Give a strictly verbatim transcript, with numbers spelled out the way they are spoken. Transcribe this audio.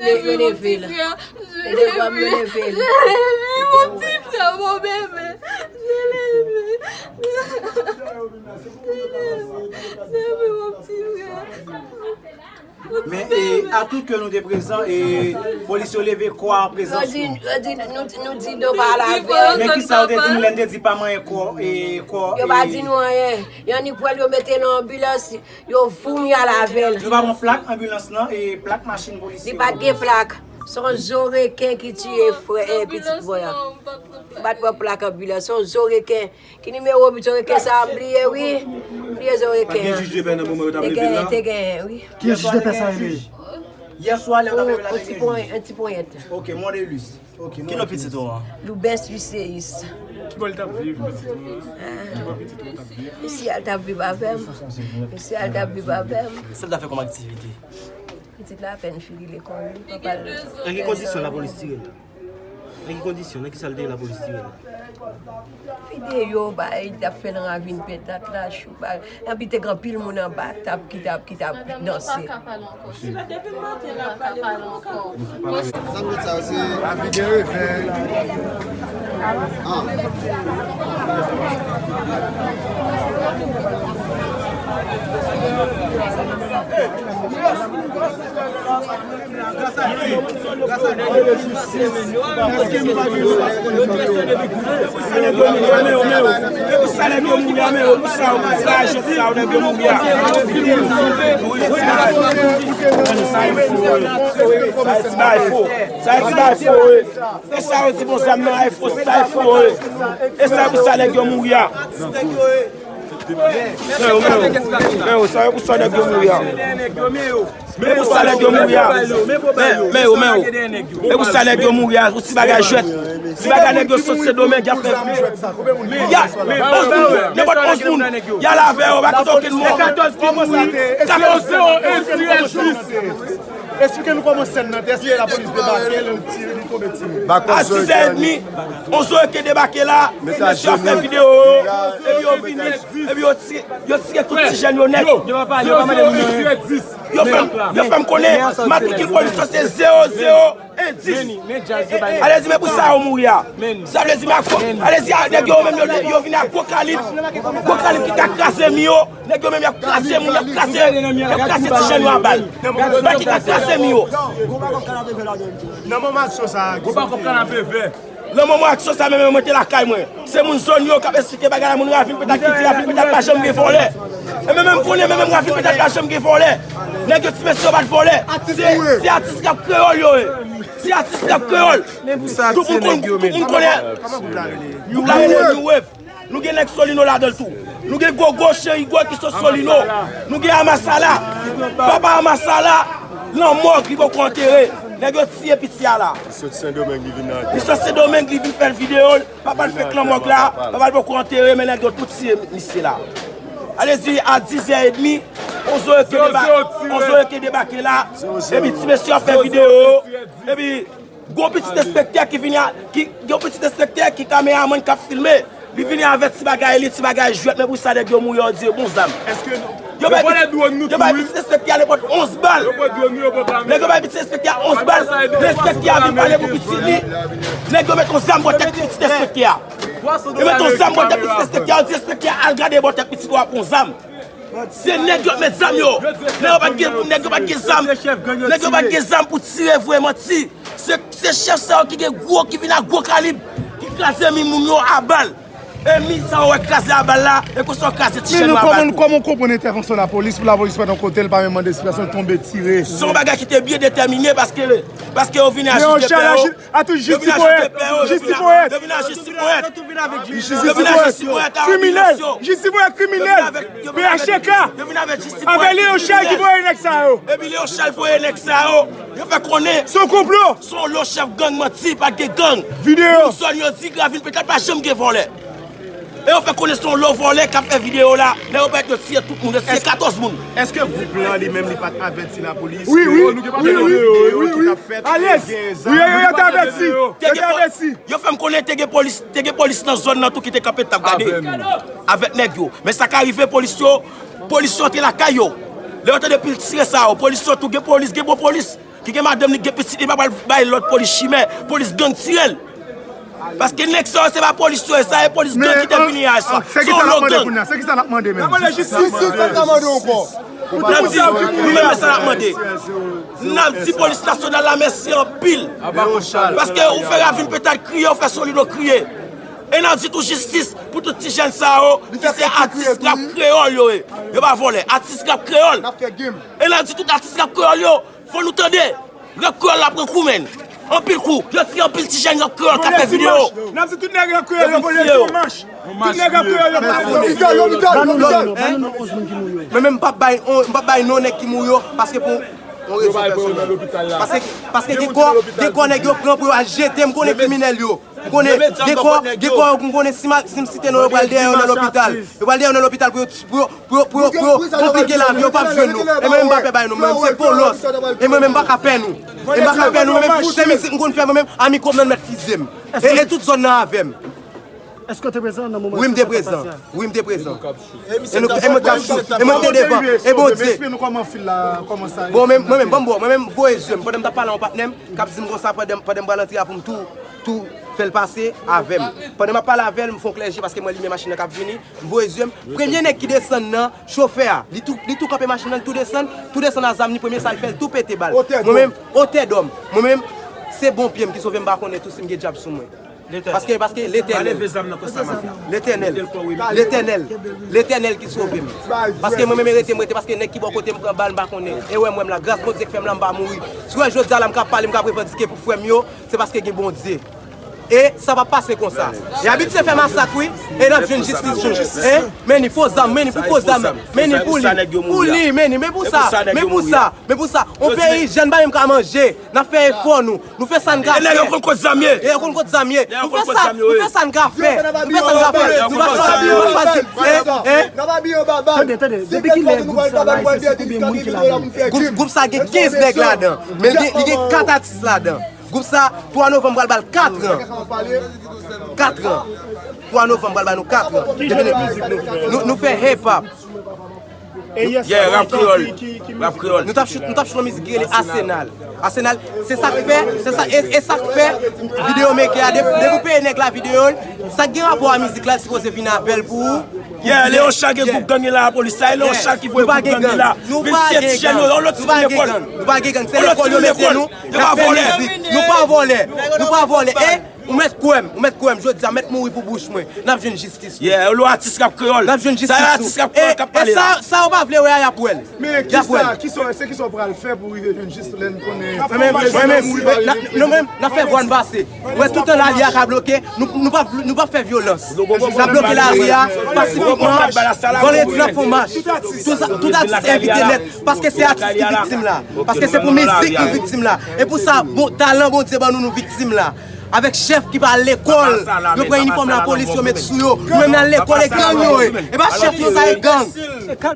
Yo leve l. Yo leve m, yo leve l. Mon petit frère, mon bébé. Je l'ai aimé. Je l'ai aimé. Je l'ai aimé, mon petit frère. Men e, atou ke nou te prezan, e, polis yo leve kò a an prezans nou. Yo di, yo di, nou, nou di nou pa lave. Men kisa yo te di nou lè n te di pa manyen kò, e, kò, yo pa di nou anyen. Yo ni pwèl, yo mete nan anbilans, yo voumi al avè l. Nou pa pran plak anbilans lan, e, plak machin polis yo. Li pa t gen plak. Se yon zo reken ki tiye frè, e, pitit bòy la. Li pa t pran plak anbilans, se yon zo reken. Ki nimewo bit zoreken sa a? M bliye wi. M bliye zoreken an. Pa t gen jij de pè nan moman yo t ap leve l la? Te genyen, te genyen wi. Ki jij de pè sa rele? Yè swa lè yo t ap leve l la te gen jij. Yon ti ponyèt. Ok, Mondelus. Ok, ki non pitit ou an? Loubens Luceus. Ki bò l t ap viv pitit ou an? Ki bò pitit ou an t ap viv? Isi a l t ap viv avè m. Isi a l t ap viv avè m. Sa l t ap fè kòm aktivite? Pitit la apèn fini lekòl wi, papa l. Nan ki kondisyon lapolis tire l la? Nan ki kondisyon? Nan ki sa l te ye lapolis tire l la? Videyo bay, li t ap fè nan ravin Pètat la, chou bay. Epi te gen anpil moun anba tab ki t ap, ki t ap danse. Depi maten l ap pale, m pa ka pale ankò. Zanmi sa yo se lavi gen revè. Ah. Sa e ti bay fo, wi. E sa yo di bon zam nan, e fo, sa e fo, wi. E sa pou sa nèg yo mouri a. Men yo, men yo, men yo, sa yo pou sa nèg yo mouri a. Men pou sa nèg yo mouri a. Men, men yo, men yo. E pou sa nèg yo mouri a, pou ti bagay jwèt. Ti bagay nèg yo sot Sendomeng, y ap fè. Y a onz moun, nenpòt onz moun. Y a lavè yo, pa kite okenn mò. Katòz ki mouri. Katòz. Esplike nou kòman sèn nan te. Èske lapolis debake, li tire, li tonbe tire? A dis è edmi, onz zoreken debake la, ti mesye ap fè videyo yo, epi yo vini, epi yo tire, yo tire tout ti jèn yo nèt. Yo pa, yo pa mande moun anyen. Yo fè m, yo fè m konnen matrikil polis yo se zewo zewo en dis. Ale di men pou sa yo mouri a. Sa vle di men ak, ale di a nèg yo menm yo, yo vini ak gwo kalib. Gwo kalib ki ka kraze mi yo. Nèg yo menm y ap kraze moun, y ap kraze, y ap kraze ti jèn yo a bal. Nèg ki ka kraze mi yo. Nan moman aksyon sa a, gwo bakòp kanapevè. Nan moman aksyon sa a menm, mwen te lakay mwen. Se moun zòn yo k ap esplike bagay la, moun Ravin Petat ki di Ravin Petat pa janm gen vòlè. E men menm konnen, men menm Ravin Petat pa janm gen vòlè. Nèg yo ti mesye yo pa t vòlè. Se, se atis rap kreyòl yo ye. Se atis rap kreyòl. Tout moun konn, tout moun konnen. Gwoup la rele New Wave. Nou gen nèg Solino ladan l tou. Nou gen Gogo, Cheri Gwo ki sot Solino. Nou gen Amasala. Papa Amasala, lanmò, li poko antere. Nèg yo tiye piti a la. Li sot Sendomeng, li vin nan. Li sot Sendomeng, li vin fè videyo l. Papa l fèk lanmò la. Papa l poko antere, men nèg yo tout tiye misye la. Ale di a dis è edmi, onz zoreken deba-, onz zoreken debake la. Epi ti mesye ap fè videyo. Epi Gon pitit enspektè ki vini a, ki, gon pitit enspektè ki kameramann k ap filme. Li vini avè ti bagay li, ti bagay jwèt, men pou sa nèg yo mouri, yo di bon zam. Yo bay pitit, yo bay pitit enspektè a nenpòt onz bal. Nèg yo bay pitit enspektè a onz bal. Enspektè a vin pale pou pitit li. Nèg yo met yon zam bò tèt pitit enspektè a. Yo met yon zam bò tèt pitit enspektè a, yo di enspektè a al gade bò tèt pitit ou a pran zam. Se nèg yo met zam yo. Nèg yo pa t gen, nèg yo pa t gen zam. Nèg yo pa t gen zam pou tire vre manti. Se, se chèf sa yo ki gen gwo, ki vin ak gwo kalib, ki kraze mi moun yo a bal. E mi sa yo wè kraze a bal la, e konsa yo kraze ti jèn yo a bal tou. Men nou kòman, kòman w konprann entèvansyon lapolis, pou lapolis pa t yon kote, l pa menm mande esplikansyon, l tonbe tire? Se yon bagay ki te byen detèmine paske, paske yo vin a jij de pè yo. Atout, jistifo èt. Jistifo èt. Yo vin a jistifo èt. Jistifo èt. Kriminèl. Jistifo èt kriminèl. P H T K. Avè Leon Charles ki voye nèg sa yo. Epi Leon Charles voye nèg sa yo. Yo fè konnen se yon konplo. Se yon lo chèf gang manti, pa t gen gang. Videyo. Moun zòn yo di Ravin Petat pa janm gen vòlè. E yo fè konnen se yon lo vòlè k ap fè videyo la. Lè yo parèt, yo tiye tout moun, yo tiye katòz moun. Èske gwoup lan li menm li pa t avèti lapolis? Wi, wi, wi, wi, wi, wi. Alèz. Wi, yo, yo, yo te avèti. Yo te avèti. Yo fè m konnen te gen polis, te gen polis nan zòn nan tou ki te kanpe t ap gade avèk nèg yo. Men sa ka rive polis yo, polis yo antre lakay yo. Lè yo tande pil tire sa yo, polis yo tou gen polis, gen bon polis. Ki gen madanm li, gen pitit li, pa pral bay lòt polis chimè, polis gang tire l. Paske nèg sa yo se pa polis yo ye, sa e polis gang ki te vini a sa. Se yon lòt gang. Se kisa n ap mande kounye a? Se kisa n ap mande menm? N ap mande jistis. Jistis, sa n ap mande ankò. N ap di, nou menm, men sa n ap mande. N ap di polis nasyonal la mèsi anpil. Paske ou fè Ravin Petad kriye, ou fè Solino kriye. E n ap di tou jistis pou tout ti jèn sa yo ki se atis rap kreyòl yo ye. Yo pa vòlè, atis rap kreyòl. E n ap di tout atis rap kreyòl yo, fò nou tande. Rap kreyòl la pran kou, menn. Anpil kou. Yo tiye anpil ti jèn rap kreyòl k ap fè videyo. N ap di tout nèg rap kreyòl yo vole sou manch. Tout nèg rap kreyòl yo vole sou manch. Lopital, lopital, lopital. Mwen menm m p ap bay, m p ap bay non nèg ki mouri yo, paske pou yon rezon pèsonèl. Paske, paske gen kò, gen kò nèg yo pran pou yo al jete, m konnen kriminèl yo. M konnen gen kò, gen kò yo, m konnen si ma, si m site non yo pral dèyè yo nan lopital. Yo pral dèyè yo nan lopital pou yo, pou yo, pou yo, pou yo, pou yo konplike lavi yo, p ap jwenn nou. E mwen menm m pa pè bay non, mwen menm se Polos. E mwen menm m pa ka pè nou. E m pa ka pè nou, mwen menm se mizik m konn fè, mwen menm Amiko m nan mèt fize m. E, e tout zòn nan avè m. Èske w te prezan nan moman? Wi, m te prezan. Wi, m te prezan. E nou, e mwen t ap sou, e mwen te devan. E Bondye. Bon, men, mwen menm, ban m bo, mwen menm voye zye m. Pandan m t ap pale a yon patnè m, k ap di m konsa, pandan, pandan m pral antre a pou m tou, tou fè l pase avè m. Pandan m ap pale avè l, m fè yon klè je paske m wè limyè machin nan k ap vini. M voye zye m. Premye nèg ki desann nan, chofè a. Li tou, li tou kanpe machin nan, li tou desann, tou desann a zam li, premye sa l fè, l tou pete bal. Mwen menm, otè dòm. Mwen menm, se bon pye m ki sove m, pa konnen tou si m gen dyab sou mwen. Paske, paske Letènèl. Letènèl. Letènèl. Letènèl. Letènèl ki sove m. Paske mwen menm rete, m rete, paske nèg ki bò kote m pran bal, m pa konnen. E wè m wè m la, gras Bondye k fè m la, m pa mouri. Si w wè jodi a la, m ka pale, m ka revandike pou frè m yo, se paske gen Bondye. E sa p ap pase konsa. Y abitye fè masak, wi. E n ap jwenn jistis tou. Hein? Men ni fo zam, men ni pou fo zam. Men ni pou li. Pou li, men ni, men pou sa, men pou sa, men pou sa. On peyi jèn pa menm ka manje. N ap fè efò nou. Nou fè sa n ka fè. E nèg yo konn kot zam ye. E yo konn kot zam ye. Nou fè sa, nou fè sa n ka fè. Nou fè sa n ka fè. Nou pa chwazi, nou pa chwazi. Hein? Hein? Tande, tande. Depi kilè gwoup sa la, se konbyen moun ki ladan? Gwoup, gwoup sa gen kenz nèg ladan. Men li gen, li gen kat atis ladan. Gwoup sa, twa novanm pral ba l kat an. Kat an. Twa novanm pral ba nou kat an. Ki jan de mizik nou fè? Nou, nou fè hip hop. Yeah, rap kreyòl. Rap kreyòl. Nou t ap choute, nou t ap choute yon mizik ki rele Asenal. Asenal, se sa k fè, se sa, e, e sa k fè videyo meke a, depi, depi w peye nèg la videyo l, sa k gen rapò a mizik la, l sipoze vin avè l pou ou. Yeah, Leon Chan gen gwoup gang li la, lapolis la, e Leon Chan ki voye gwoup gang li la. Vin tiye ti jèn yo, yon lòt ti moun lekòl. Nou pa gen gang, se lekòl yo mete nou, n ap fè mizik. Nou pa vòlè, nou pa vòlè. E ou mèt kwè m, ou mèt kwè m, jodi a mèt mouri pou bouch mwen. N ap jwenn jistis nou. Yeah, yon lòt atis rap kreyòl. N ap jwenn jistis nou. Sa atis rap kreyòl k ap pale la. E sa, sa yo pa vle wè a, y ap wè l. Men kisa, kisa, se kisa w pral fè pou rive jwenn jistis lè n konnen? Mwen menm, mwen menm, n ap, nou menm, n ap fè vwa n pase. Wè, toutan lari a ka bloke, nou, nou p ap, nou p ap fè vyolans. N ap bloke lari a pasifikman. Vandredi n ap fè yon mach. Tout sa, tout atis envite nèt, paske se atis ki viktim la. Paske se pou mizik nou viktim la. E pou sa, bon, talan Bondye ban nou, nou viktim la. Avèk chèf ki pa al lekòl, yo pran inifòm lapolis, yo met sou yo. Nou menm n al lekòl, e gang yo ye. E pa chèf yo, sa e gang.